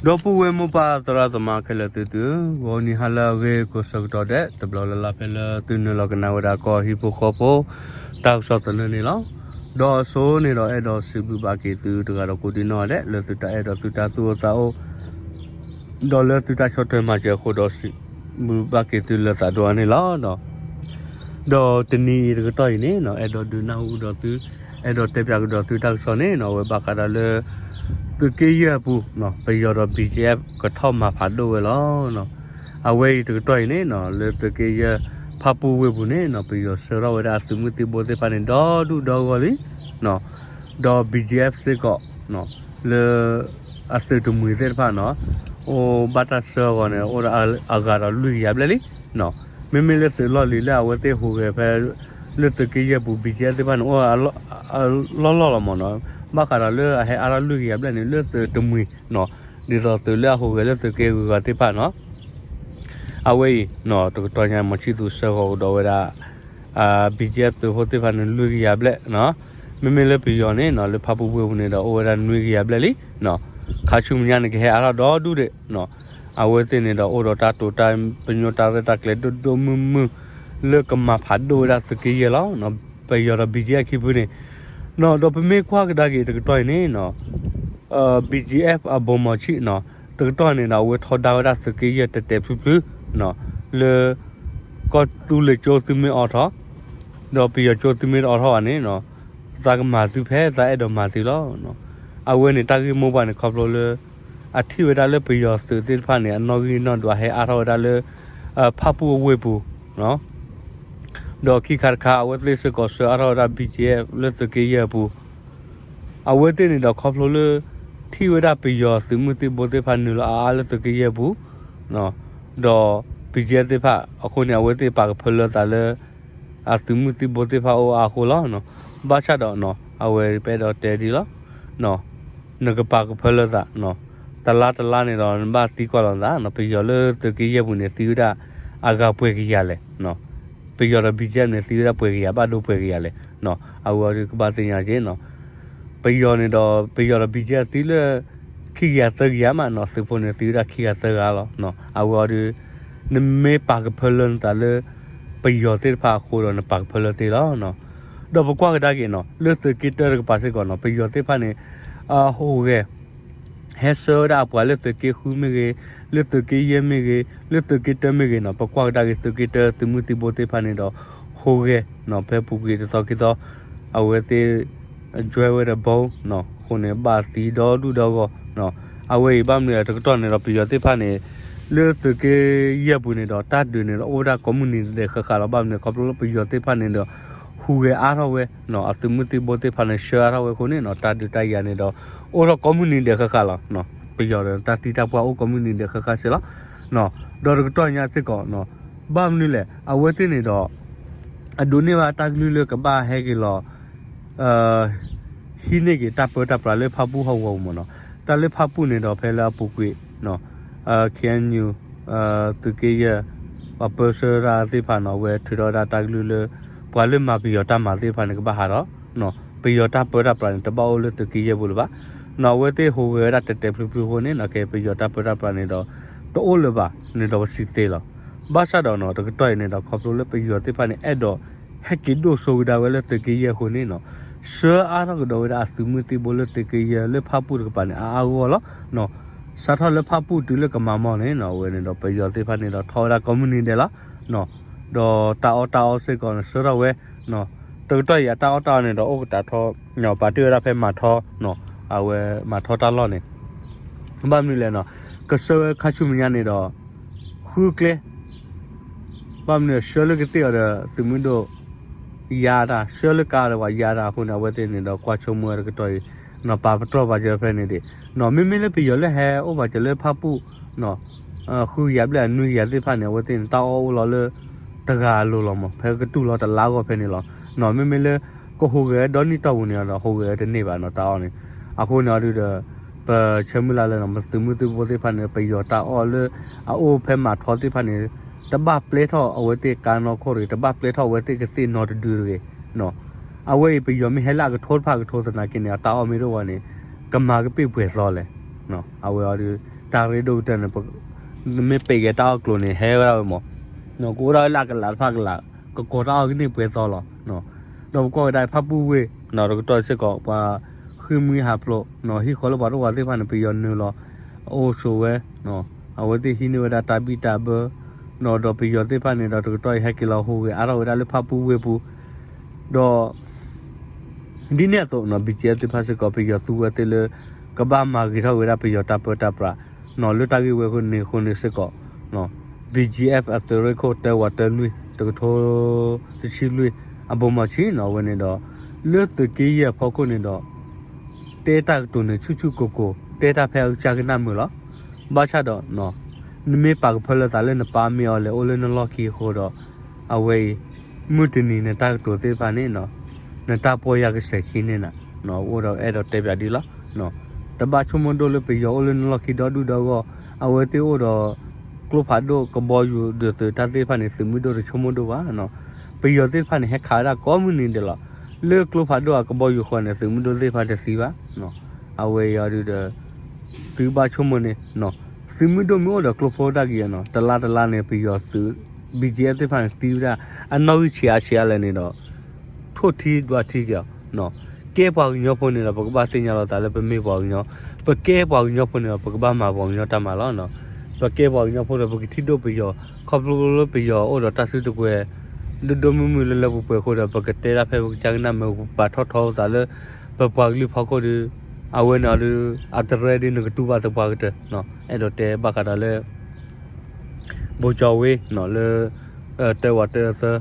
ဒီပုၢ်ဝဲၢ်မိၢ်ပၢ်သရၣ်သမါခဲလၢာ်သုသု, ဂီၤနံၤဟါလၢအဂ့ၤကိးဆၢကတီၢ်ဒဲး တဘျီလၢ်လၢ်ဖဲလၢသုနုာ်လီၤကနၣ်ဝဲဒၣ်ကီၢ်ဟံၣ်ဖိဃီဖိ တၢ်ကစီၣ်သနၢၣ်န့ၣ်လီၤ. ဒီးအဆိန့ၣ်ဒီးအဲၣ်ဒိးစံးဘျုးဘၣ်က့ၤသုတဂၤဒီးကိးဒံနီၢ်ဒဲး လၢသုတၢ်အဲၣ်ဒိးသုတၢ်သူၣ်အိၣ်သးအိၣ် ဒီးလၢသုတၢ်ဆီၣ်ထွဲမၤစၢၤအဃိဒီး စံးဘျုးဘၣ်က့ၤသုလၢသးဒိၣ်အါန့ၣ်လီၤ. ဒီးတနံၤအံၤတကတီၢ်အံၤန့ၣ် အဲၣ်ဒိးဒုးနၢ်ဟူဒီးသု, အဲၣ်ဒိးတဲပၠးကဒီးသုတၢ်ကစီၣ်န့ၣ် အဝဲဘၣ်ဃးဒီးလၢ သုးက့ယဲၢ်အပူၤ ပယီၤဒီး ဘံၣ်ကၠံၣ်အဲၣ် ကထီၣ်မၤဖးဒိၣ်ဝဲလီၤ. အဝဲအံၤတကတီၢ်အံၤန့ၣ် လၢသုးက့ယဲၢ်ဖၣ်ပူၣ်ဝ့ၢ်ပူၤန့ၣ် ပယီၤဆှၢထီၣ်ဝဲဒၣ်အသုးမုၢ်သံၣ်ဘိသ့ၣ်တဖၣ်န့ၣ် ဒီဒူၣ်ဒီဂီၢ်လံ. ဒီး ဘံၣ်ကၠံၣ်အဲၣ် စ့ၢ်ကီး လၢအသုးတမှံၤသ့ၣ်တဖၣ်န့ၣ် အိၣ်ဘၣ်တၢ်ဆှၢအဂီၢ်န့ၣ် အိၣ်ဒီးအဂၤဒီးလွံၢ်ကယၤဘျဲၣ်လံ. မ့မ့ၢ်လၢသုးလီၢ်လံၤလၢအဝဲသ့ၣ်ဟူးဂဲၤဖဲ လၢသုးက့ယဲၢ်ပူၤ ဘံၣ်ကၠံၣ်အဲၣ် သ့ၣ်တဖၣ်န့ၣ် အိၣ်အလီၢ်လီၢ်လီၤမ့ၢ်နီၤ. ဘၣ်ဃးဒီးလၢအဟဲအါထီၣ်လွံၢ်ကယၤဘျဲၣ်န့ၣ် လၢသုးတမှံၤနီၤ, ဒ်သိးသုးလၢအဟူးဂဲၤလၢသုးက့ဂုၤဂၤသ့ၣ်တဖၣ်နီၤ အဝဲအံၤ တကတီၢ်ညါ မီၤဆံၣ်သူးဆှၢဃီၤကဒီးဝဲဒၣ် ဘံၣ်ကၠံၣ်အဲၣ် သုးဖိသ့ၣ်တဖၣ်န့ၣ် လွံၢ်ကယၤဘျဲၣ်နီၤ. မ့မ့ၢ်လၢပယီၤန့ၣ်နီၤ လၢဖၣ်ပူၣ်ဝ့ၢ်ပူၤန့ၣ်ဒီး အိၣ်ဝဲဒၣ်နွံကယၤဘျဲၣ်လံနီၤ. ခါဆူမဲာ်ညါန့ၣ် ကဟဲအါထီၣ်ဒီဒူၣ်ဒံးနီၤ. အဝဲသ့ၣ်န့ၣ်ဒီး အိၣ်ဒီးတၢ်တိာ်တၢ်ပညိၣ်တၢ်ရဲၣ်တၢ်ကျဲၤဒိၣ်ဒိၣ်မုၢ်မုၢ် လၢကမၤဖးဒိၣ်ဝဲဒၣ်သုးက့ယဲၢ်လီၤ. ပယီၤဒီး ဘံၣ်ကၠံၣ်အဲၣ် ခံဖုန့ၣ်နီၤ. ဒီးပမ့ၢ်ကွၢ်ကဒါက့ၤတကတီၢ်အံၤန့ၣ်နီၤ ဘံၣ်ကၠံၣ်အဲၣ် အဘိမီၤဆံၣ်နီၤ, တကတီၢ်န့ၣ်ဒီး အဝဲထီဒါဝဲဒၣ်သုးက့ယဲၢ်တဲာ်တဲာ်ဖျုဖျုနီၤ, လၢ ကီၢ်သူလ့ၤကၠိသုမ့ၢ်အိးထီၣ် ဒီးပယီၤကၠိသုမ့ၢ်တအိးထီၣ်ဘၣ်န့ၣ်နီၤ, သးကမၤသုဖဲသးအဲၣ်ဒိးမၤသုလီၤ. အဝဲန့ၣ်တၢ်ဂ့ၢ်မိၢ်ပှၢ်န့ၣ် ခီဖျိလၢ အထံၣ်ဝဲဒၣ်လၢပယီၤသုးသ့ၣ်တဖၣ်န့ၣ် အနီၣ်ဂံၢ်နီၣ်ဒွးဟဲအါထီၣ်ဝဲဒၣ်လၢ ဖၣ်ပူၣ်အဝ့ၢ်ပူၤ ဒီးခံခါတခါ အဝဲသ့ၣ်စ့ၢ်ကီးဆှၢအါထီၣ်ဝဲဒၣ် ဘံၣ်ကၠံၣ်အဲၣ် လၢသုးက့ယဲၢ်အပူၤ, အဝဲသ့ၣ်န့ၣ်ဒီးခီဖျိလၢ ထံၣ်ဝဲဒၣ်ပယီၤသုးမုၢ်သံၣ်ဘိသ့ၣ်တဖၣ်နုာ်လီၤအါအါလၢသုးက့ယဲၢ်အပူၤ ဒီး ဘံၣ်ကၠံၣ်အဲၣ် သ့ၣ်တဖၣ်အဃိန့ၣ် အဝဲသ့ၣ်ပာ်ကဖၢလၢသးလၢ အသုးမုၢ်သံၣ်ဘိသ့ၣ်တဖၣ်အိၣ်အါအဃိလီၤ. ဘၣ်ဆၣ်ဒီး အဝဲပအဲၣ်ဒိးတဲဒ်လီၤ နကပာ်ကဖၢလၢသး တလါတလါန့ၣ်ဒီး နဘၣ်သံကွၢ်လီၤနသး ပယီၤလၢသုးက့ယဲၢ်ပူၤန့ၣ် သံဝဲဒၣ်အဂၤပှဲၤကယၤလဲၣ်, ပယီၤဒီး ဘံၣ်ကၠံၣ်အဲၣ် န့ၣ် သံဝဲဒၣ်ပှဲၤကယၤ ဘၣ်ဒိပှဲၤကယၤလဲၣ်, အဝဲအံၤဒုးကဘၣ်သ့ၣ်ညါက့ၤ ပယီၤန့ၣ်ဒီး ပယီၤဒီး ဘံၣ်ကၠံၣ်အဲၣ် သံလၢ ခံကယၤသၢကယၤမးနီၤ, သုးဖိန့ၣ်သံဝဲဒၣ်ခံကယၤသၢကယၤလီၤ. အဝဲအံၤဒုး နမ့ၢ်ပာ်ကဖၢလၢနသးလၢ ပယီၤသ့ၣ်တဖၣ်အဃိဒီး နပာ်ကဖၢလၢသ့လီၤ. ဒီးပကွၢ်ကဒါက့ၤနီၤ လၢသုးက့တၢတကပၤစ့ၢ်ကီးနီၤ ပယီၤသ့ၣ်တဖၣ်န့ၣ် အဟူးဂဲၤ ဟဲဆှၢဝဲဒၣ်အပှၤလၢသုးက့ဃုမ့ၢ်ဂ့ၤ, လၢသုးက့ယဲၢ်မ့ၢ်ဂ့ၤ, လၢသုးက့တၢမ့ၢ်ဂ့ၤနီၤ, ပကွၢ်ကဒါက့ၤသုးက့တၢသုးမုၢ်သံၣ်ဘိသ့ၣ်တဖၣ်န့ၣ်ဒီး ဟူးဂဲၤနီၤ ဖဲပူၤကွံာ်တသီခံသီ အဝဲသ့ၣ် ဒွဲဝဲဒီးဘီနီၤ, အဃိန့ၣ် ဘၣ်သံဒီဒူၣ်ဒီဂီၢ်နီၤ. အဝဲအံၤဘၣ်မနုၤလဲၣ် တကတီၢ်န့ၣ်ဒီး ပယီၤသ့ၣ်တဖၣ်န့ၣ် လၢသုးက့ယဲၢ်ပူၤန့ၣ်ဒီး တၢ်ဒုးန့ၣ်ဒီး အိၣ်ဝဲဒၣ်ကိးမုၢ်နံၤဒဲးဃၣ်ဃၣ်လီၤ. ဘၣ်မနုၤလဲၣ် ခီဖျိလၢပယီၤသ့ၣ်တဖၣ်န့ၣ်ဒီး ဟူးဂဲၤအါထီၣ်ဝဲနီၤ, အသုးမုၢ်သံၣ်ဘိသ့ၣ်တဖၣ်န့ၣ် ဆှၢအါထီၣ်ဝဲအဃိန့ၣ်နီၤ, တၢ်ဒုးတၢ်ယၤန့ၣ်ဒီး အိၣ်ထီၣ်ကိးမုၢ်နံၤဒဲးဃၣ်ဃၣ်လီၤ. ပယီၤဒီးတၢ်သံတၢ်ပှၢ်အိၣ်ကိးမုၢ်နံၤဒဲးဃၣ်ဃၣ်စ့ၢ်လီၤ. ဒီးတကတီၢ်ညါစ့ၢ်ကီးနီၤ, ဘၣ်မနုၤလဲၣ် အဝဲသ့ၣ်န့ၣ်ဒီး အဒိးန့ၢ်ဘၣ်တၢ်ကလုၢ်လၢကဘၣ်ဟဲက့ၤလီၤ ဟံးန့ၢ်က့ၤတၢ်ပၢတၢ်ပြးလၢဖၣ်ပူၣ်ဟီၣ်ကဝီၤပူၤမ့ၢ်နီၤ. တၢ်လၢဖၣ်ပူၣ်န့ၣ်ဒီး ဖဲလၢအပူၤကွံာ် KNU သုးက့ယဲၢ် ပှၤပၢဆှၢတၢ်သ့ၣ်တဖၣ်နီၤ အဝဲထုးထီၣ်ဝဲဒၣ်တၢ်ကလုၢ်လၢ ပှၤလၢမၤပယီၤတၢ်မၤသ့ၣ်တဖၣ်န့ၣ် ကဘၣ်ဟးထီၣ် ပယီၤတၢ်ပၢတၢ်ပြးန့ၣ် တဘၣ်အိၣ်လၢသုးက့ယဲၢ်ပူၤလၢၤဘၣ်နီၤ. အဝဲသ့ၣ်ဟူးဂဲၤဝဲဒၣ်တဲာ်တဲာ်ဖျုဖျုအဃိန့ၣ်နီၤ ကဲပယီၤတၢ်ပၢတၢ်ပြးန့ၣ်ဒီး တအိၣ်လၢၤဘၣ်န့ၣ်ဒီး ပစံးသ့လီၤ. ဘၣ်ဆၣ်ဒီးနီၤ တကတီၢ်အံၤန့ၣ်ဒီး ခီဖျိလၢပယီၤသ့ၣ်တဖၣ်န့ၣ် အဲၣ်ဒိးဟဲက့ၤဒိၣ်စိဝဲဒၣ်ဝဲလၢသုးက့ယဲၢ်အဃိန့ၣ်နီၤ ဆှၢအါထီၣ်ကဒီးဝဲဒၣ်အသုးမုၢ်သံၣ်ဘိလၢသုးက့ယဲၢ်လၢဖၣ်ပူၣ်တကပၤန့ၣ် အါအါဂီၢ်ဂီၢ်လီၤ. စးထီၣ်လၢဖၣ်ပူၣ်တုၤလၢကမၤမီၢ်န့ၣ်နီၤ အဝဲန့ၣ်ဒီး ပယီၤသ့ၣ်တဖၣ်န့ၣ်ဒီး ထီၣ်ဝဲဒၣ်ကိးမုၢ်နံၤဒဲးလီၤ. ဒီးတၢ်အီၣ်တၢ်အီစ့ၢ်ကီးန့ၣ် ဆှၢထီၣ်ဝဲ တကတီၢ်အံၤအတၢ်အီၣ်တၢ်အီန့ၣ်ဒီး အိၣ်ကတၢၢ်ထီ ပာ်တ့ၢ်ဝဲဒၣ်ဖဲမၤထီနီၤ, အဝဲမၤထီတၢ်လီၢ်န့ၣ် ဘၣ်မနုၤလဲၣ်နီၤ ကဆှၢဝဲခါဆူမဲာ်ညါန့ၣ်ဒီး ဃုကျဲ ဘၣ်မနုၤ ဆှၢလၢကသ့ၣ်အီၤဒီး သုးမုၢ်ဒိၣ် ယါတၢ်, ဆှၢလၢကါဒီးပှၤယါတၢ်အဃိန့ၣ် အဝဲသ့ၣ်န့ၣ်ဒီး ကွၢ်ဆိကမိၣ်ဝဲတကတီၢ်အံၤ နီၤ ပာ်ပတြီၢ်ပာ်စၢၤဖဲန့ၣ်ဒံးနီၤ. မ့မ့ၢ်လၢပယီၤလၢဟဲအိၣ်ဘၣ်စၢၤလၢဖၣ်ပူၣ်နီၤ ဃုကယၤဘျဲၣ်အနွံကယၤသ့ၣ်တဖၣ်န့ၣ် အဝဲသ့ၣ်န့ၣ် တၢ်အီၣ်အိၣ်လီၤလၢ တဂၤအလိၤလီၤမး ဖဲကတူၢ်လီၤတလါအဂီၢ်ဖဲန့ၣ်လီၤ. နီၤ မ့မ့ၢ်လၢ ကဟူးဂဲၤဒီနံၣ်တီၢ်ပူၤန့ၣ်ဒီး ဟူးဂဲၤတန့ၢ်ဘၣ်နီၤ တၢ်အီၣ်န့ၣ်. အဃိန့ၣ်အီၤဒုးဒီး ပဆၢမုၢ်လၢ်လၢနီၤ ပသုးမုၢ်သံၣ်ဘိသ့ၣ်တဖၣ်န့ၣ် ပယီၤတၢ်အီၣ်လၢ အအိၣ်ဖဲမၤထီသ့ၣ်တဖၣ်န့ၣ် တဘၣ်ပျဲထီၣ်အဝဲသ့ၣ်ကါနီၢ်ခိၣ်တဂ့ၤ, တဘၣ်ပျဲထီၣ်အဝဲသ့ၣ်ကသ့ၣ်နီတဒုတဂ့ၤနီၤ. အဝဲအံၤပယီၤမ့ၢ်ဟဲလၢအကထိတဖၣ်ကထိသနာ်က့န့ၣ် အတၢ်အီၣ်မ့ၢ်တအိၣ်ဘၣ်န့ၣ် ကမၤကပ့ၢ်ပှဲၤသီလဲၣ်. အဝဲအီၤဒုး တၢ်ရ့ဒိၣ်ကတၢၢ်န့ၣ် မ့ၢ်ပဲာ်ကဲတၢ်အီၣ်ကျိၤန့ၣ် ဟဲဝဲဒၣ်ဝဲမး, ကအိၣ်ဒၣ်ဝဲလၢအကလးတဖၣ်ကလး, ကကိးတၢ်အီၣ်ကန့ၢ်ပှဲၤသီလီၤ. ဒီးပကွၢ်ကဒါဖၣ်ပူၣ်ဝ့ၢ် တကတီၢ်စ့ၢ်ကီး ပှၤဃ့ၢ်မှံဟးဖျိး ဟံၣ်ဃီလၢပှၤတဝာ်သ့ၣ်တဖၣ်န့ၣ် ပယီၤနုာ်လီၤ အိၣ်ဆိးဝဲ, အဝဲသ့ၣ်ဟံးန့ၢ်ဝဲဒၣ်တၢ်ဘံၣ်တၢ်ဘၢ, ဒီးပယီၤသ့ၣ်တဖၣ်န့ၣ်ဒီး တကတီၢ်အံၤဟဲက့ၤလီၤဟူးဂဲၤအါထီၣ်ဝဲဒၣ်လၢဖၣ်ပူၣ်ဝ့ၢ်ပူၤ, ဒီး ဒ်န့ၣ်အသိးနီၤ ဘံၣ်ကၠံၣ်အဲၣ်သ့ၣ်တဖၣ်စ့ၢ်ကီး ပယီၤသူဝဲသ့ၣ်လၢ ကဘၣ်မၤဂ့ၤထီၣ်ဝဲဒၣ်ပယီၤတၢ်ပၢတၢ်ပြးနီၤ လၢတၢ်ဂ့ၢ်ဝဲအဃိန့ၣ်အဃိန့ၣ်စ့ၢ်ကီး ဘံၣ်ကၠံၣ်အဲၣ်အသုးရ့ၣ်ခိၣ် တၢဝးတၢလွံၢ် တကထိတဆံလွံၢ် အဘိမီၤဆံးနီၤ အဝဲန့ၣ်ဒီး လၢသုးက့ယဲၢ်အဖီခိၣ်န့ၣ်ဒီး တဲတၢ်ကတိၤန့ၣ် ဆူၣ်ဆူၣ်ကိၢ်ကိၢ် တဲတၢ်ဖဲအကစၢ်ကနၣ်မုာ်လီၤ. ဘၣ်ဆၣ်ဒီး နမ့ၢ်ပာ်ကဖၢလၢသးလၢနပၢ်မ့ၢ်အီၤလဲၤအိၣ်လၢနလီၢ်ခံအဃိဒီး အဝဲအံၤ မုၢ်တနံၤနတၢ်ကတိၤသ့ၣ်တဖၣ်န့ၣ် နတၢ်ပီၢ်ယၢ်ကစဲၤခံန့ၣ်နၤ အိၣ်ဒီးအဲၣ်ဒိးတဲပၠးဒ်လီၤ. တဘၣ်ဆိကမိၣ်ဒိၣ်လၢပယီၤအိၣ်လၢနလီၢ်ခံဒီဒူၣ်ဒီဂီၢ်, အဝဲသ့ၣ်အိၣ်ဒီး ကျိဖးဒိၣ်ကဘီယူၤဒုးသုးတၢ်သ့ၣ်တဖၣ်န့ၣ် သုးမုၢ်ဒိၣ်တဆိကမိၣ်ဒိၣ်ဘၣ်. ပယီၤသ့ၣ်တဖၣ်န့ၣ် ဟဲခးဝဲဒၣ်ကိးမုၢ်နံၤဒဲးလီၤ. လၢကျိဖးဒိၣ်အကဘီယူၤဃီန့ၣ် သုးမုၢ်ဒိၣ်သ့ၣ်တဖၣ်တသံဘၣ်. အဝဲအံၤအီၤဒုးဒီး သုဘၣ်ဆိကမိၣ်န့ၣ် သုးမုၢ်ဒိၣ်မ့ၢ်အိၣ်ဒီးကျိဖိတၢ်ဂ့ၤနီၤ တလါတလါန့ၣ် ပယီၤသုး ဘံၣ်ကၠံၣ်အဲၣ် သ့ၣ်တဖၣ်န့ၣ်သံဝဲဒၣ် အနီၣ်ဂံၢ်ဆံးအါဆံးအါလဲၣ်န့ၣ်ဒီး ထိၣ်ထံဒွးထံက့ၤအီၤ, ကဲပှၤကညီဖိန့ၣ်ဒီး ပကဘၣ်သ့ၣ်ညါလီၤသးလၢပမ့ၢ်ပှၤကညီ, ပကဲပှၤကညီဖိန့ၣ်ဒီး ပကဘၣ်မၤပှၤကညီတၢ်မၤလီၤ. ပကဲပှၤကညီဖိဒီး ပကထံၣ်ဒိၣ်ပယီၤ ခီဖျိလၢပယီၤအိၣ်ဒီးတၢ်စုတကွဲၤ ဒိၣ်ဒိၣ်မုၢ်မုၢ်လၢလၢပှဲၤပှဲၤအဃိဒီး ပကတဲဒၣ်ဖဲပကစၢ်ကနၣ်မုာ် ပပာ်ထီၣ်ထီသးလၢ ပပှၤကလုာ်ဖီခိၣ်ဒီး အဝဲန့ၣ်အီၤဒီး အတရဲဒ်နကတူၢ်ဘၣ်သပှၢ်ကတၢၢ် အဲၣ်ဒိးတဲဘၣ်ဃးဒီးလၢ ဘိကၠီဝ့နီၤ လၢ တၢဝးတၢသၢ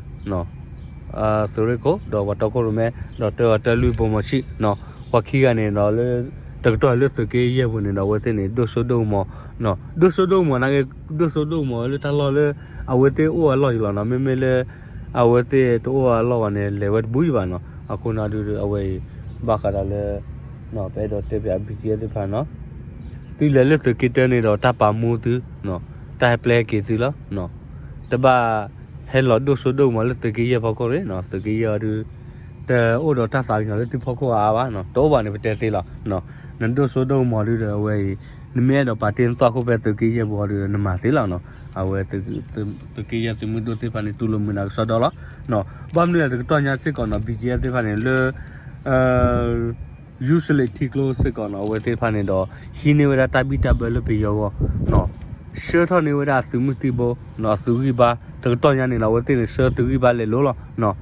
သုးရ့ၣ်ခိၣ် ဒီးပှၤတီခိၣ်ရိၣ်မဲ ဒီးတၢဝးတၢလွံၢ်ဘိမီၤဆံးနီၤ ပှၤခံဂၤန့ၣ်ဒီးလၢ တကတီၢ်လၢသုးက့ယဲၢ်ပူၤန့ၣ်ဒီး အဝဲသ့ၣ်န့ၣ် ဒိၣ်စိဒိၣ်ကမီၤ ဒိၣ်စိဒိၣ်ကမီၤနာ်က့ ဒိၣ်စိဒိၣ်ကမီၤလၢတၢ်လီၢ်လၢ အဝဲသ့ၣ်အိၣ်အလီၢ်ယံၤလီၤနီၤ မ့မ့ၢ်လၢ အဝဲသ့ၣ်တအိၣ်အလီၢ်ဘၣ်န့ၣ် လဲၤဝဲတဘူးယံၤဘၣ်နီၤ အဃိန့ၣ်ဒုး အဝဲအံၤ ဘၣ်ဃးဒီးလၢ ပအဲၣ်ဒိးတဲပၠး ဘံၣ်ကၠံၣ်အဲၣ် သ့ၣ်တဖၣ်နီၤ သုလဲၤလၢသုးက့တၢန့ၣ်ဒီး တၢ်ပာ်မူသု တၢ်ဟဲပျဲဟဲက့ၤသုလီၤ. တဘၣ်ဟဲလီၤဒိၣ်စိဒိၣ်ကမီၤလၢသုးက့ယဲၢ်ဖီခိၣ်ရ့ၣ်နီၤ သုးက့ယဲၢ်အီၤဒုး တအိၣ်ဒီးတၢ်သးကညီၤလၢသုဖီခိၣ်အါအါဘၣ်နီၤ တအိၣ်ဘၣ်န့ၣ် ပတဲသ့လီၤ. နဒိၣ်စိဒိၣ်ကမီၤဒုးဒီး အဝဲအံၤ နမ့ၢ်အဲၣ်ဒိးပာ်တ့ၢ်နသွၣ်ခိၣ်ဖဲသုးက့ယဲၢ်ပူၤအီၤဒုးဒီး နမၤသ့လီၤနီၤ အဝဲ သုးက့ယဲၢ်သုးမုၢ်ဒိၣ်သ့ၣ်တဖၣ်န့ၣ် တူၢ်လိာ်မုာ်နၤကစီဒီလီၤ. ဘၣ်မနုၤလဲၣ် တကတီၢ်ညါစ့ၢ်ကီးနီၤ ဘံၣ်ကၠံၣ်အဲၣ် သ့ၣ်တဖၣ်န့ၣ် လၢ ယူစလ့းထံကျိစ့ၢ်ကီးနီၤ အဝဲသ့ၣ်တဖၣ်န့ၣ်ဒီး ဟံးန့ၢ်ဝဲဒၣ်တၢ်ဘံၣ်တၢ်ဘၢလၢပယီၤအဂီၢ် ဆှၢထီၣ်န့ၢ်ဝဲဒၣ်အသုးမုၢ်သံၣ်ဘိ အသုးဂံၢ်ဘါ တကတီၢ်ညါန့ၣ်နီၤ အဝဲသ့ၣ်န့ၣ် ဆှၢသုးဂံၢ်ဘါလဲၤလိၤလီၤ.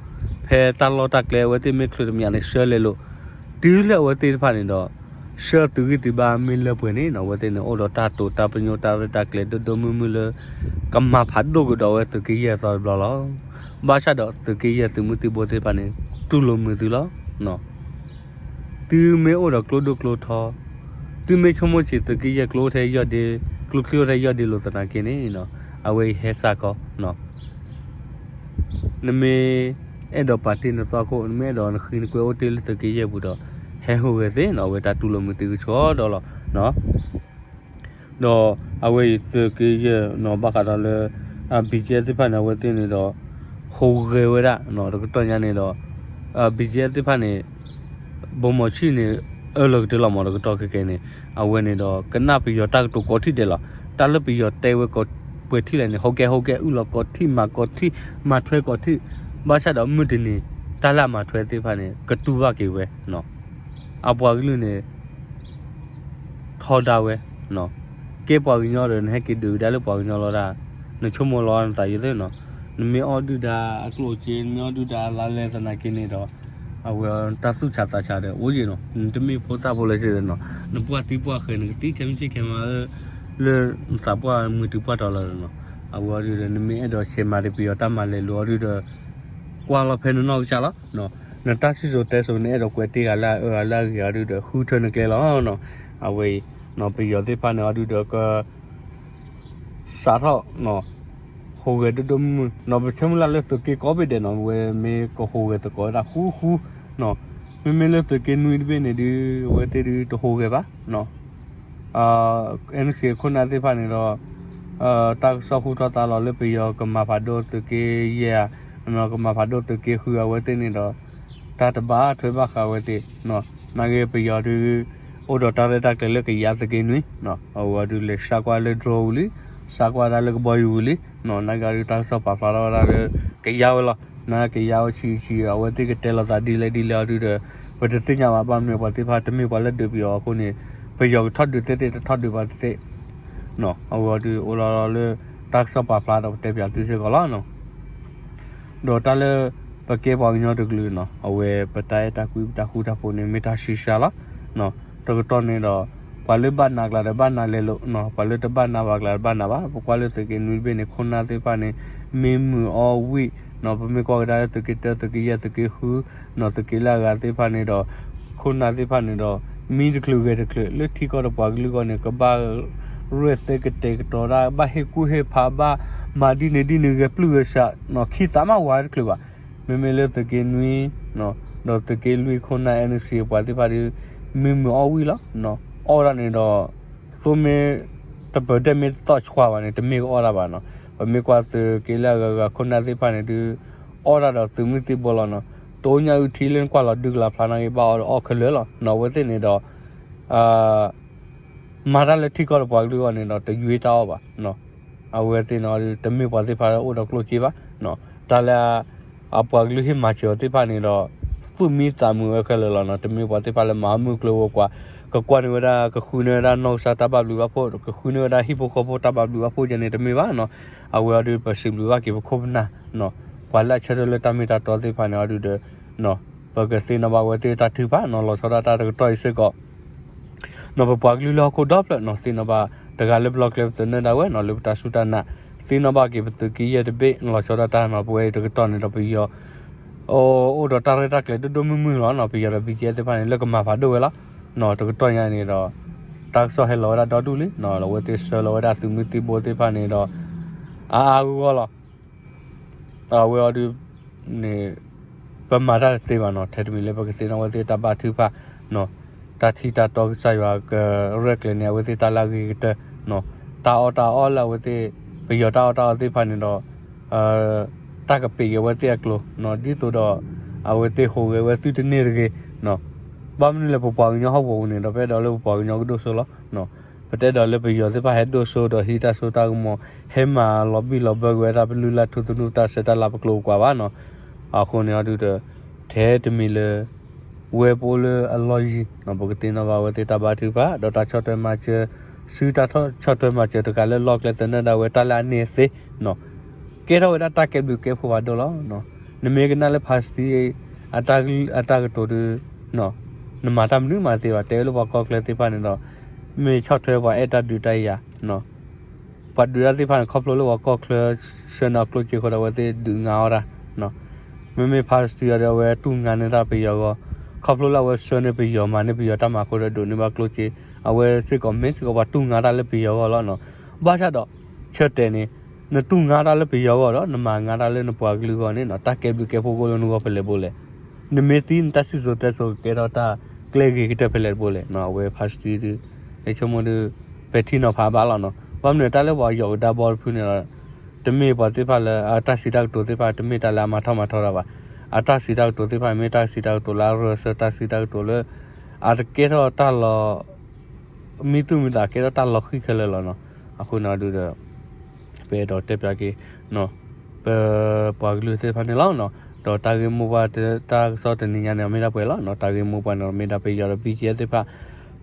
ဖဲတၢ်လီၢ်တၢ်ကျဲအဝဲသ့ၣ်မ့ၢ်ချုးတမံၤန့ၣ် ဆှၢလဲၤလိၤ တုၤလၢအဝဲသ့ၣ်တဖၣ်န့ၣ်ဒီး ဆှၢသုးဂံၢ်သုးဘါမ့ၢ်လၢပှဲၤန့ၣ်နီၤ အဝဲသ့ၣ်န့ၣ် အိၣ်ဒီးတၢ်တိာ်တၢ်ပညိၣ်တၢ်ရဲၣ်တၢ်ကျဲၤဒိၣ်ဒိၣ်မုၢ်မုၢ်လၢ ကမၤဖးဒိၣ်ကဒီးဝဲသုးက့ယဲၢ်အသီတဘျီလီၤ. ဘၣ်ဆၣ်ဒီးသုးက့ယဲၢ်သုးမုၢ်သံၣ်ဘိသ့ၣ်တဖၣ်န့ၣ် တူၢ်လိာ်မုာ်သုလီၤ. သုမ့ၢ်အိၣ်ဒီးကျိဒိၣ်ကျိထီ, သုမ့ၢ်ဆိကမိၣ်ဆံးသုးက့ယဲၢ်ကျိအိၣ်ထဲယီၢ်ဒ့, ကျိချံအိၣ်ထဲယီၢ်ဒ့လိာ်သနာ်က့န့ၣ်, အဝဲအံၤဟဲစ့ၢ်ကီး, နမ့ၢ်အဲၣ်ဒိးပာ်တ့ၢ်နသွၣ်ခိၣ်, နမ့ၢ်အဲၣ်ဒိးနဃံနကွဲအိၣ်တ့ၢ်လၢသုးက့ယဲၢ်ပူၤဒီး, ဟဲဟူးဂဲၤသ့နီၤ, အဝဲတၢ်တူၢ်လိာ်မုာ်သုကဆှီဒီးလီၤ. ဒီးအဝဲအံၤသုးက့ယဲၢ်နီၤ ဘၣ်ဃးဒီးလၢ BGF သ့ၣ်တဖၣ်န့ၣ် အဝဲသ့ၣ်န့ၣ်ဒီး ဟူးဂဲၤဝဲဒၣ် တကတီၢ်ညါန့ၣ်ဒီး BGF သ့ၣ်တဖၣ်န့ၣ် ဘိမီၤဆံၣ်န့ၣ် အၢၣ်လီၤကတၢၢ်လီၤမး တကတီၢ်ခဲကဲန့ၣ် အဝဲန့ၣ်ဒီး ကနၣ်ပယီၤတၢ်ကတိၤကိးထံၣ်ဒဲးလီၤ. တၢ်လၢပယီၤတဲဝဲကိးပှဲၤထံၣ်လဲၣ်န့ၣ် ဟူးကဲဟူးကဲ အုၣ်လီၤကိးထံၣ် မၤကိးထံၣ် မၤထွဲကိးထံၣ်, ဘၣ်ဆၣ်ဒီးမုၢ်တနံၤ တၢ်လၢအမၤထွဲသ့ၣ်တဖၣ်န့ၣ် ကတူၢ်ဘၣ်က့ၤဝဲ အပှၤကလုာ်န့ၣ် ထီဒါဝဲ, ကဲပှၤကညီဒီး နဟဲက့ၤဒုးကဒါလၢပှၤကညီလီၤဒၣ်, နဆိကမိၣ်လီၤနသးယိသ့ၣ်နီၤ, နမ့ၢ်အီၣ်ဒုၣ်ဒါအကျိၣ်အစ့ နမ့ၢ်အီၣ်ဒုၣ်ဒါအလါလဲသနာ်က့န့ၣ်ဒီး အဝဲတၢ်သူၣ်ဆးသးဆးဒီးအိၣ်ယံၤနီၤ, နတမ့ၢ်ဖိသၣ်ဖိလၢၤနီၤ, နပှၢ်သံပှၢ်ဃဲၤ နကသံခဲမုၢ်ဆ့ၣ်ခဲမုၢ်လၢ လၢနသးပှၢ်မုာ်တုၤပှၢ်တီၤလီၤနီၤ, အဝဲအီၤဒုးဒီး နမ့ၢ်အဲၣ်ဒိးဆဲးမၤတပယီၤတၢ်မၤလဲၤလိၤအီၤဒုးဒီး ကွၢ်လီၤဖဲနနီၢ်ကစၢ်လီၤ. နတၢ်စံၣ်စိၤတဲစိၤ နအဲၣ်ဒိးကွဲးတ့ၢ်ဂၤလၢအအၢအလၢအဂ့ၤအီၤဒုးဒီး ဃုထၢနကျဲလီၤနီၤ. အဝဲအံၤ ပယီၤသ့ၣ်တဖၣ်န့ၣ် အီၤဒုးဒီးက စးထီၣ် ဟူးဂဲၤဒိၣ်ဒိၣ်မုၢ်မုၢ်နီၤ, ပဆၢမုၢ်လၢ်လၢသုးက့ကိးဘ့ၣ်ဒဲးနီၤ, ဝဲမ့ၢ်ကဟူးဂဲၤသကိးဝဲဒၣ်ဃူဃူနီၤ, မ့မ့ၢ်လၢသုးက့နွံတဘ့ၣ်န့ၣ်ဒုး အဝဲသ့ၣ်ဒုးတဟူးဂဲၤဘၣ်နီၤ. အဲၣ်နုၣ်စံးခိၣ်နၢ်သ့ၣ်တဖၣ်န့ၣ်ဒီး တၢ်ကစီၣ်ဟူထီၣ်သါလီၤလၢပယီၤကမၤဖးဒိၣ်သုးက့ယဲၢ်ဧါ, ကမၤဖးဒိၣ်သုးက့ဃုဧါ အဝဲသ့ၣ်န့ၣ်ဒီး တၢ်တဘၣ်ထွဲဘၣ်ဃးဝဲသ့ၣ်, နာ်က့ပယီၤဒုး အိၣ်ဒီးတၢ်ရဲၣ်တၢ်ကျဲၤလၢကယါသုးက့နွံ, အဝဲဒုးလဲၤစးကွၢ်လၢ drone ဝံၤလံ, စးကွၢ်ဒၣ်လၢကဘီယူၤဝံၤလံ, နာ်က့ဒုးတၢ်ကစီၣ်ပာ်ဖျါထီၣ်ဝဲဒၣ်လၢ ကယါဝဲလီၤ, နာ်က့ကယါဝဲဆံးဆံး အဝဲသ့ၣ်ကတဲလိာ်သးဒ်လဲၣ်ဒ်လဲၣ်အီၤဒုးဒီး ပတသ့ၣ်ညါဘၣ် ဘၣ်မနုၤပှၤသ့ၣ်တဖၣ်တမ့ၢ်ပှၤလၢဒုးပယီၤအဃိန့ၣ် ပယီၤကထီၣ်ဒုးသ့ၣ်သ့ၣ်တထီၣ်ဒုးပှၤသ့ၣ်သ့ၣ် အဝဲဒုးအိၣ်လီၤလီၤလၢ တၢ်ကစီၣ်ပာ်ဖျါဒီးပတဲပၠးသုစ့ၢ်ကီးလီၤ. ဒီးတၢ်လၢ ပကဲပှၤကညီတကလုာ်နီၤ အဝဲပတၢ်အဲၣ်တၢ်ကွံပတၢ်ဃူတၢ်ဖိးန့ၣ် မ့ၢ်တၢ်ဆံးစှၤလီၤ. တကတီၢ်န့ၣ်ဒီး ပှၤလၢဘၣ်နးကျါဒီးဘၣ်နးလဲၤလိာ်နီၤ ပှၤလၢတဘၣ်နးဘၣ်ကျါဘၣ်နးဘၣ် ပကွၢ်လၢသုးက့နွံတဘ့ၣ်န့ၣ် ခိၣ်နၢ်သ့ၣ်တဖၣ်န့ၣ် မံမုာ်အီၣ်ဝံၣ်နီၤ ပမ့ၢ်ကွၢ်ကဒါလၢသုးက့တၢ သုးက့ယဲၢ် သုးက့ဃုနီၤ သုးက့လၢအဂၤသ့ၣ်တဖၣ်န့ၣ်ဒီး ခိၣ်နၢ်သ့ၣ်တဖၣ်န့ၣ်ဒီး မံတချုးဂဲၤတချုး လၢထံကီၢ်ဒီးပှၤကလုာ်အဂီၢ်န့ၣ် ကဘၣ် ရဲၣ်သဲကတဲာ်ကတီၤတၢ် ဘၣ်ဟ့ၣ်ကူၣ်ဟ့ၣ်ဖး ဘၣ်မၤဒ်န့ၣ်ဒ်န့ၣ် ဂဲၤပျုၢ်ဂဲၤဆှးနီၤ ခံသးမးဝၤတချုးဘၣ်. မ့မ့ၢ်လၢသုးက့နွံ ဒီးသုးက့လွံၢ်ခိၣ်နၢ် NUG ပှၤသ့ၣ်တဖၣ်ဒီး မံမုာ်အီၣ်ဝံၣ်လီၤ. အီၣ်ဒၣ်န့ၣ်ဒီး သိမ့ၢ် တပၢၤဒဲၣ်မ့ၢ်တသီၣ်ဆှါဘၣ်န့ၣ် တမ့ၢ်ကအီၣ်ဒၣ်ဘၣ်နီၤ. ပမ့ၢ်ကွၢ်သုးက့လၢအဂၤဂၤခိၣ်နၢ်သ့ၣ်တဖၣ်န့ၣ်ဒုး အီၣ်ဒၣ်ဒီးသုးမုၢ်သံၣ်ဘိလီၤနီၤ. တအိၣ်ညၣ်အုၣ်ထံလၢနကွၢ်လီၤဒုကလၤဖျါနာ်က့ ဘၣ်အီၣ်ဒီးအီၣ်ခဲလၢာ်လီၤနီၤ. အဝဲသ့ၣ်န့ၣ်ဒီး မၤတၢ်လၢထံကီၢ်ဒီးပှၤကလုာ်အဂီၢ်န့ၣ်ဒီး တယွ့တၢ်အီၣ်ဘၣ်နီၤ. အဝဲသ့ၣ်န့ၣ်ဒီး တမ့ၢ်ပှၤသ့ၣ်တဖၣ်လၢအိၣ်ဒီးကျိၣ်စ့ဘၣ်နီၤ. တၢ်လၢ အပှၤကလုာ်ဟ့ၣ်မၤစၢၤအီၤသ့ၣ်တဖၣ်န့ၣ်ဒီး သူၣ်မံသးမုာ်ဝဲခဲလၢာ်လီၤနီၤ. တမ့ၢ်ပှၤသ့ၣ်တဖၣ်လၢမၤမုၢ်ကျိၤဝဲၤကွာ် ကကွၢ်န့ၢ်ဝဲဒၣ် ကဃုန့ၢ်ဝဲဒၣ်နီၢ်ကစၢ်တၢ်ဘၣ်ဘျုးဘၣ်ဖှိၣ် ကဃုန့ၢ်ဝဲဒၣ်ဟံၣ်ဖိဃီဖိတၢ်ဘၣ်ဘျုးဘၣ်ဖှိၣ်ယဲန့ၣ်တမ့ၢ်ဘၣ်နီၤ. အဝဲအီၤဒုးပစံးဘျုးဘၣ်က့ၤပခိၣ်ပနၢ်နီၤ ပှၤလၢအဆၢထၢၣ်လၢတၢ်မ့ၢ်တၢ်တီသ့ၣ်တဖၣ်န့ၣ်အီၤဒုးဒီး ပကသ့ၣ်နီၣ်ဘၣ်အဝဲသ့ၣ်တၢ်ထုကဖၣ်နီၤ လီၤဆီဒၣ်တၢ်တကတီၢ်အံၤစ့ၢ်ကီး နီၤ ပပှၤကလုာ်လၢဟီၣ်ခိၣ်ဒီဖျၢၣ်နီၤ သ့ၣ်နီၣ်ဘၣ် တဂၤလၢပလီၢ်ကျဲပသနၢၣ်ဒၣ်ဝဲနီၤ လၢပတၢ်စူၢ်တၢ်နာ် သ့ၣ်နီၣ်ဘၣ်က့ၤပသုးက့ယဲၢ်တဘ့ၣ် လီၤဆီဒၣ်တၢ်နီၤ ပဝဲအံၤတကတီၢ်န့ၣ်ဒီးပယီၤ အိၣ်ဒီးတၢ်ရဲၣ်တၢ်ကျဲၤဒိၣ်ဒိၣ်မုၢ်မုၢ်လီၤနီၤ ပယီၤဒီး ဘံကဲသ့ၣ်တဖၣ်န့ၣ် လၢကမၤဖးဒိၣ်ဝဲလီၤနီၤ တကတီၢ်ညါန့ၣ်ဒီး တၢ်ကစီၣ်ဟဲလီၤဝဲဒၣ်ဒီဒူၣ်လံနီၤ အဝဲသ့ၣ်ဆှၢလီၤဝဲဒၣ်သုးမုၢ်သံၣ်ဘိသ့ၣ်တဖၣ်န့ၣ်ဒီး အါအါဂီၢ်ဂီၢ်လီၤ အဝဲအီၤဒုး န့ၣ် ပမၤတၢ်တသ့ဘၣ်နီၤ ထဲတမံၤလၢပကသ့ၣ်နီၣ်အဝဲသ့ၣ်တၢ်ဘါထုကဖၣ်နီၤ တၢ်ထံၣ်တၢ်တီကစၢ်ယွၤကရဲၣ်ကျဲၤန့ၣ် အဝဲသ့ၣ်တၢ်လၢအဂ့ၤကတၢၢ်နီၤ တၢ်အီၣ်တၢ်အီလၢအဝဲသ့ၣ် ပယီၤတၢ်အီၣ်တၢ်အီသ့ၣ်တဖၣ်န့ၣ်ဒီး တၢ်ကပံာ်က့ၤအဝဲသ့ၣ်အကျိၤနီၤ ဒ်သိးဒီး အဝဲသ့ၣ်ဟူးဂဲၤဝဲသုတန့ၢ်တဂ့ၤနီၤ ဘၣ်မနုၤလဲၣ် ပပှၤကညီဟီၣ်ကဝီၤပူၤန့ၣ်ဒီး ပအဲၣ်ဒိးလၢပပှၤကညီကဒိၣ်စိလီၤ ပတအဲၣ်ဒိးလၢပယီၤသ့ၣ်တဖၣ်ဟဲဒိၣ်စိဒီးဟံးတၢ်စိတၢ်ကမီၤ ဟဲမၤလီၤဘံၣ်လီၤဘၢက့ၤဝဲဒၣ်ပလုၢ်လၢ်ထူသနူတၢ်ဆဲးတၢ်လၤပကျိၤပကွာ်ဘၣ်နီၤ အဃိန့ၣ်အီၤဒုးဒီး ထဲတမံၤလၢ ဝဲပအိၣ်လၢအလီၢ်ယံၤနီၤ ပကသ့ၣ်နီၣ်ဘၣ်အဝဲသ့ၣ်တၢ်ဘါထုကဖၣ် ဒီးတၢ်ဆီၣ်ထွဲမၤစၢၤ စုတၢ်ဆီၣ်ထွဲမၤစၢၤတဂၤလၢလီၢ်ကျဲသနၢၣ်ဒၣ်ဝဲတၢ်လၢအန့ၢ်အသ့နီၤ ကဲထီၣ်ဝဲဒၣ်တၢ်ကဲဘျုးကဲဖှိၣ်ဖးဒိၣ်လီၤ နမ့ၢ်ကနၣ်လၢ ဖါစတံ အတၢ်ကတိၤဒုး နမၤတၢ်မနုၤမၤသ့ဘၣ် တဲဝဲလၢပှၤကီၢ်ချၢသ့ၣ်တဖၣ်န့ၣ်ဒီး မ့ၢ်ဆီၣ်ထွဲပှၤအဲၣ်တၢ်ဒုးတၢ်ယၤ ပှၤဒုးတၢ်သ့ၣ်တဖၣ်န့ၣ် ခီဖျိလၢပှၤကီၢ်ချၢ ဆှၢန့ၢ်အီၤကျိၣ်စ့အဃိဒီး အဝဲသ့ၣ်ဒုးငါအီၣ်တၢ် မ့မ့ၢ်ဖါစတံအီၤဒီး အဝဲတူၢ်ငါန့ၢ်တၢ်ပယီၤအဂီၢ် ခီဖျိလၢအဝဲဆှၢန့ၢ်ပယီၤ မၤန့ၢ်ပယီၤတၢ်မၤအဃိဒီး ဒိးန့ၢ်ဘၣ်ကျိၣ်စ့ အဝဲစ့ၢ်ကီးမ့ၢ်စ့ၢ်ကီးပှၤတူၢ်ငါတၢ်လၢပယီၤအဂီၢ်လီၤနီၤ ဘၣ်ဆၣ်ဒီး ဆၢတဲာ်န့ၣ် နတူၢ်ငါတၢ်လၢပယီၤအဂီၢ်ဒီး နမၤငါတၢ်လၢနပှၤကလုာ်အဂီၢ်န့ၣ်နီၤ တၢ်ကဲဘျုးကဲဖှိၣ်ကအိၣ်လၢနဂီၢ်ဖဲလဲၣ်ဘိလဲၣ် နမ့ၢ်သံနတၢ်စံၣ်စိၤတဲစိၤကကဲထီၣ်တၢ်ကျဲဂ့ၤကတၢၢ်ဖဲလဲၣ်တဘိလဲၣ် အဝဲဖါစတံဒုး ယဆိကမိၣ်ဒုး ပဲာ်ထံနီၤဖးဘၣ်လီၤနီၤ ဘၣ်မနုၤတၢ်လၢပှၤယီၤကဒါဘီတဖုန့ၣ်ဒီး တမ့ၢ်ပှၤသ့ၣ်တဖၣ်လၢ အတၢ်စံးတၢ်ကတိၤသ့ၣ်တဖၣ် တမ့ၢ်တၢ်လၢအမၤထီၣ်မၤထီတၢ်ဘၣ် အတၢ်စံးတၢ်ကတိၤသ့ၣ်တဖၣ် မ့ၢ်တၢ်စံးတၢ်ကတိၤလၢအရၢၢ်စၢၤ တၢ်စံးတၢ်ကတိၤလၢ အတကဲထီၣ်တၢ်လီၤ မံသူၣ်မံသး ကဲထီၣ်တၢ်လီၤဃံၤခဲလၢာ်လီၤနီၤ အဃိန့ၣ်ဒုးဒီး ပအဲၣ်ဒိးတဲပၠးက့ၤ ပပှၤကလုာ်သ့ၣ်တဖၣ်န့ၣ်လီၤနီၤ ဒီးတၢ်ဂ့ၢ်မိၢ်ပှၢ်တၢ်ကစီၣ်တနံၤညါန့ၣ် မ့ၢ်ဒၣ်ပှဲၤလီၤနီၤ တၢ်ဂ့ၢ်မိၢ်ပှၢ်န့ၣ် မ့ၢ်ဒၣ်ပယီၤဒီး ဘံကဲသ့ၣ်တဖၣ်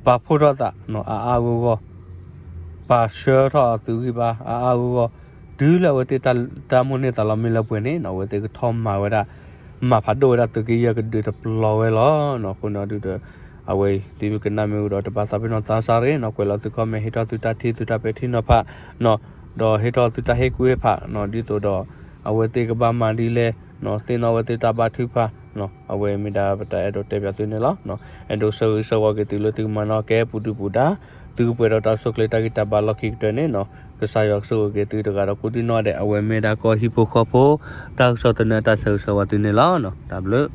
ပာ်ဖှိၣ်ထီၣ်သးနီၤ အါအါဂီၢ်ဂီၢ် ပာ်ဆှၢထီၣ်အသုးဂံၢ်ဘါ အါအါဂီၢ်ဂီၢ် တုၤလၢအဝဲသ့ၣ်တၢ်မိၣ်န့ၢ်သးလီမ့ၢ်လၢပှဲၤန့ၣ်နီၤ အဝဲသ့ၣ်ကထီၣ်မၤဝဲဒၣ် မၤဖးဒိၣ်ဝဲဒၣ်သုးက့ယဲၢ်ကဒုးတပျီၤဝဲလီၤနီၤ အဃိန့ၣ်ဒုးဒီး အဝဲသ့ၣ်ကနၣ်မ့ၢ်အူဒီး တဘၣ်သးပ့ၤနီၣ်သးစၢ်ရ့ၣ်နီၤ ကွဲးလီၤသု comment ဟ့ၣ်ထီၣ်သုတၢ်ထံၣ်သုတၢ်ပဲာ်ထံနီၤဖးနီၤ ဒီးဟ့ၣ်ထီၣ်သုတၢ်ဟ့ၣ်ကူၣ်ဟ့ၣ်ဖးနီၤ ဒ်သိးဒီး အဝဲသ့ၣ်ကဘၣ်မၤဒ်လဲၣ်နီၤ သ့ၣ်နီၣ်ဝဲသ့ၣ်တၢ်ဘါထုကဖၣ်နီၤ အဝဲမ့ၢ်ဒၣ်ပတၢ်အဲၣ်ဒိးတဲပၠးသုန့ၣ်လီၤ အဲၣ်ဒိးဆၢဂ့ၤဆၢဝါက့ၤသုလၢသုကမၤနီၣ်ကဲပူၤဒုပူၤဒါ သုကပှဲၤဒီးတၢ်အိၣ်ဆူၣ်အိၣ်ချ့တၢ်ဂံၢ်တၢ်ဘါလီၢ်ခံကတၢၢ်န့ၣ်နီၤ ကစၢ်ယွၤကဆိၣ်ဂ့ၤက့ၤသုတဂၤဒီးကိးဒံနီၢ်ဒဲး အဝဲမ့ၢ်ဒၣ်ကီၢ်ဟံၣ်ဖိဃီဖိ တၢ်ကစီၣ်သနၢၣ်တၢ်ဆၢဂ့ၤဆၢဝါသုန့ၣ်လီၤ တၢ်ဘျုး